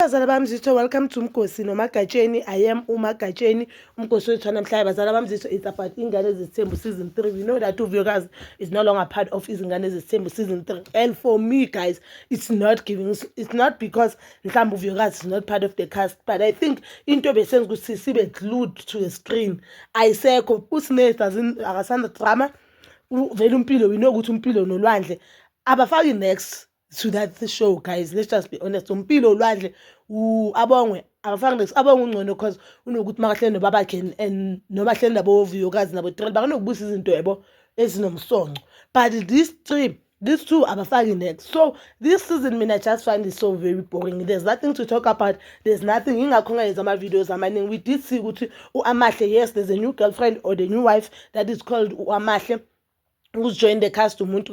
Bazala bami zitho, welcome to Mgosi noMagatsheni. I am uMagatsheni. Umgosi wethu namhlanje, bazala bami zitho, it's about Ingane Zesithembu season 3. We know that uVuyokazi is no longer part of Izingane Zesithembu season 3. And for me, guys, it's not giving, it's not because mhlawumbe uVuyokazi is not part of the cast, but I think into besenza ukuthi sibe glued to the screen ayisekho. USne doesn't, akasana drama. Vele uMpilo, we know ukuthi uMpilo noLwandle abafaki next to that show. Guys, let's just be honest, uMpilo, uLwandle, Abongwe abafaki next. Abongwe ungcono because unokuthi makahleli nobabakhe and noma ahleli nabo Vuyokazi nabo Tirelo, bakanokubusa izinto yabo ezinomsonco, but these three, these two abafaki next. So this season mina, I just find it so very boring. There's nothing to talk about, there's nothing. Ingakho ngayenza ama-videos amaningi. We did see ukuthi u-Amahle, yes, there's a new girlfriend or the new wife that is called u-Amahle, who's joined the cast, umuntu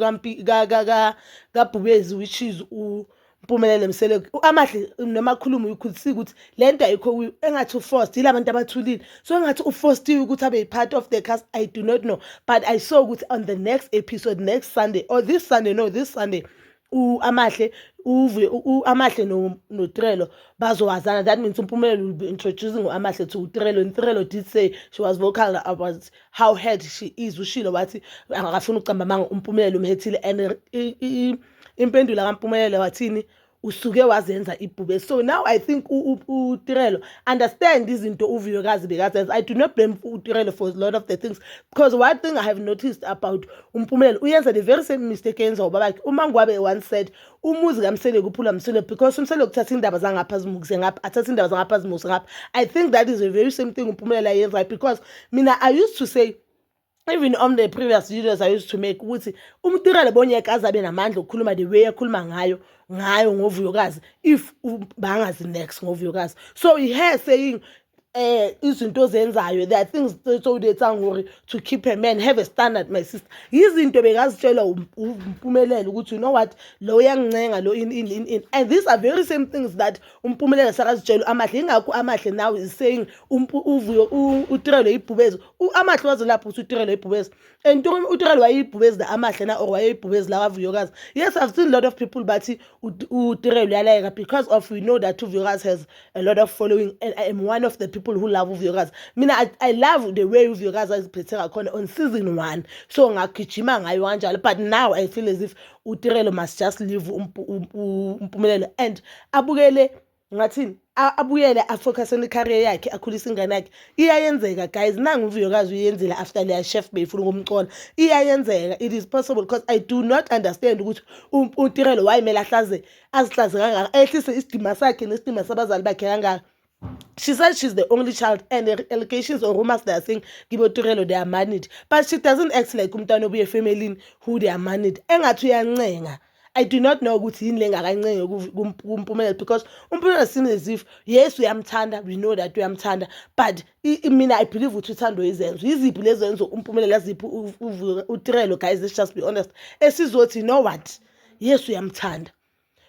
kaBhubezi, which is uMpumelelo Mseleku. U-Amahle noma akhuluma, you could see ukuthi le nto ayikho kuyo, engathi u-forced yila bantu abathulile, so engathi u-forced ukuthi abe part of the cast. I do not know, but I saw ukuthi on the next episode, next Sunday or this Sunday, no, this Sunday, u-Amahle uve u-Amahle noTirelo bazowazana. That means uMpumelelo will be introducing u-Amahle to uTirelo, and Tirelo did say she was vocal about how hurt she is. Ushilo wathi akafuni ukucamba amanga, uMpumelelo um-hurtile, and impendulo kaMpumelelo wathini? Usuke wazenza ibhube. So now I think uTirelo understand izinto uVuyokazi bekazenza. I do not blame uTirelo for a lot of the things, because one thing I have noticed about uMpumelelo, uyenza the very same mistake eyenza ubabakhe uMangwabe. Once said umuzi kaMseleku uphula Mseleku because uMseleku uthatha indaba zangapha zimukise ngapha, athatha indaba zangapha zimukise ngapha. I think that is the very same thing uMpumelelo ayenzayo, because mina I used to say, even on the previous videos I used to make, ukuthi uMtirelo bonyeka azabe namandla okukhuluma the way akhuluma ngayo ngoVuyokazi if bangazi next ngoVuyokazi. So he has saying izinto ozenzayo, there are things so they hore to keep a man, have a standard, my sister. Izinto bekazitshelwa uMpumelelo ukuthi, you know what, lo uyangincenga lo, in in in in and these are very same things that uMpumelelo sakazitshela Amahle. Ingakho Amahle now is saying uVuyo, uTirelo ibhubezi. Amahle wazolapho ukuthi uTirelo ibhubezi, and uTirelo wayeyibhubezi la Amahle na or wayeyibhubezi la kaVuyokazi? Yes, I've seen a lot of people bathi uTirelo uyalayeka because of we know that uVuyokazi has a lot of following, and I am one of the people who love uVuyokazi. Mina I love the way uVuyokazi aziphethe ngakhona on season 1, so ngagijima ngayo kanjalo. But now I feel as if uTirelo must just leave uMpumelelo and abukele ngathini, abuyele a-focus on i-career yakhe, akhulise ingane yakhe. Iyayenzeka, guys. Nangu uVuyokazi uyenzile after leya chef beyifuna ukumcola. Iyayenzeka, it is possible, because I do not understand ukuthi uTirelo wayemele ahlaze, azihlaze kangaka, ehlise isidima sakhe nesidima sabazali bakhe kangaka. She said she's the only child, and the allegations or rumors they are saying kibo Tirelo, they are married, but she doesn't act like umntwana obuye efamilini who they are married. Engathi uyancenga. I do not know ukuthi yini le ngakancenge kuMpumelelo, because uMpumelelo seems as if, yes, uyamthanda, we know that uyamthanda, but mina I believe ukuthi uthando izenzo. Yiziphi lezo zenzo uMpumelelo aziphi uTirelo? Guys, let's just be honest, esizothi, you know what, yes, uyamthanda,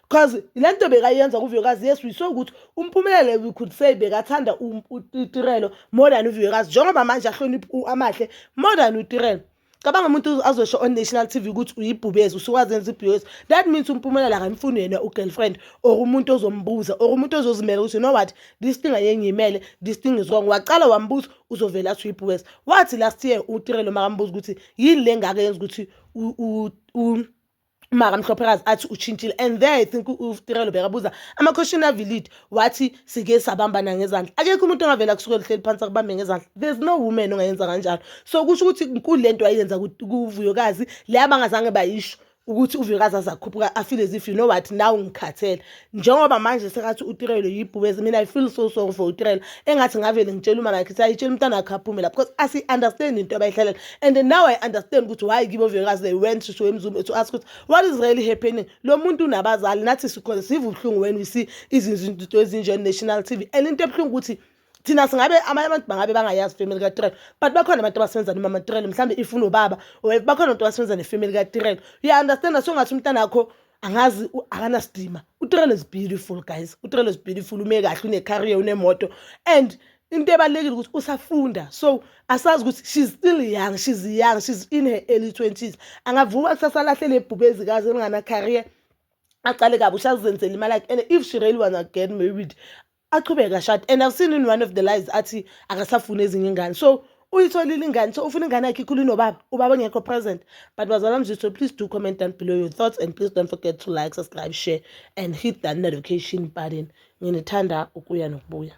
because le nto bekayenza kuVuyokazi, yes, we saw ukuthi uMpumelelo, we could say bekathanda uTirelo more than uVuyokazi, njengoba manje ahlonipha u-Amahle more than uTirelo. Cabanga umuntu azosho on national TV ukuthi uyibhubezi, usuwazenza ibhubezi. That means uMpumelelo akamfuni yena u-girlfriend or umuntu ozombuza or umuntu ozozimela ukuthi, you know what, this thing ayengiyimele, this thing is wrong. Wacala wambuza, uzovela athi uyibhubezi. Wathi last year uTirelo makambuza ukuthi yini le ngaka yenza ukuthi mara Mhlophekazi athi utshintshile, and there I think uTirelo bekabuza ama-question a-valid, wathi sike sabambana ngezandla. Akekho umuntu ongavela kusukela uhleli phansi akubambe ngezandla. There's no woman ongayenza kanjalo. So kusho ukuthi nkulu le nto ayenza kuVuyokazi le abangazange bayisho, ukuthi uVuyokazi azakhuphuka a-feel as if, you know what, now ngikhathele, njengoba manje sekathi uTirelo yibhubezi. Mina I feel so sorry for uTirelo. Engathi ngavele ngitshela umama yakhe, ayitshela umntwana wakhe aphume lapho, because asi-understand into abayihlalela. And now I understand ukuthi why kibo Vuyokazi they went to eMzumbe to ask ukuthi what is really happening. Lo muntu unabazali, nathi sikhona siva ubuhlungu when we see izinto ezinje national TV. And into ebuhlungu ukuthi thina singabe, abanye abantu bangabe bangayazi family kaTirelo, but bakhona abantu abasebenza nomama Tirelo, mhlawumbe if unobaba or bakhona abantu abasebenza ne-family kaTirelo, uya-understanda. So ngathi umntana wakho angazi akanasidima. UTirelo is beautiful, guys. UTirelo is beautiful, ume kahle, une-career, unemoto, and into ebalulekile ukuthi usafunda. So asazi ukuthi she's still young, she's young, she's in her early 20s. Angavuka kusasa lahle lebhubezikazi elingana-career. Aqale kabusha, azenzele imali yakhe, and if she really wanna get married, aqhubeke ashade. And I've seen in one of the lives athi akasafuni ezinye ingane, so uyitholile ingane, so ufuna ingane yakhe ikhule nobaba, ubaba ongekho present. But bazala mzitho, please do comment down below your thoughts, and please don't forget to like, subscribe, share and hit that notification button. Nginithanda ukuya nokubuya.